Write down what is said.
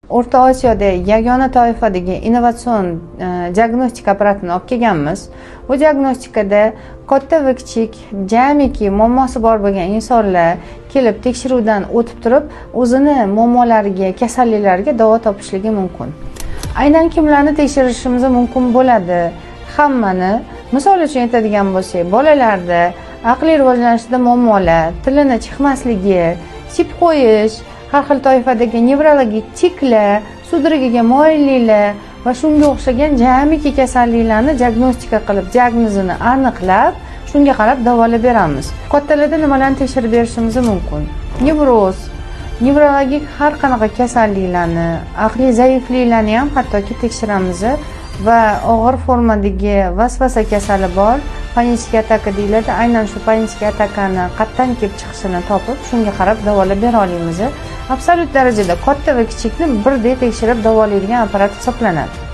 O'rta Osiyoda yagona toifadagi innovatsion diagnostika apparatini olib kelganmiz. Bu diagnostikada katta va kichik, jamiki muammosi bor bo'lgan insonlar kelib tekshiruvdan o'tib turib, o'zini muammolariga, kasalliklariga davo topishligi mumkin. Aynan kimlarni tekshirishimiz mumkin bo'ladi? Hammani. Misol uchun aytadigan bo'lsak, bolalarda aqliy rivojlanishida muammolar, tilini chiqmasligi, sip qo'yish, har xil toifadagi nevrologik tiklar, судорога ga moyilliklar va shunga o'xshagan jamiki kasalliklarni diagnostika qilib, diagnozini aniqlab, shunga qarab davolab beramiz. Kattalarda nimalarni tekshirib berishimiz mumkin? Nevroz, nevrologik har qanaqa kasalliklarni, aqliy zaifliklarni ham hattoki tekshiramiz va og'ir formadagi vasvasa kasali bor, панический атака deyiladi. Aynan shu панический atakani qayerdan kelib chiqishini topib, shunga qarab davolab bera olamiz. Absolyut darajada katta va kichikni birdek tekshirib davolaydigan apparat hisoblanadi.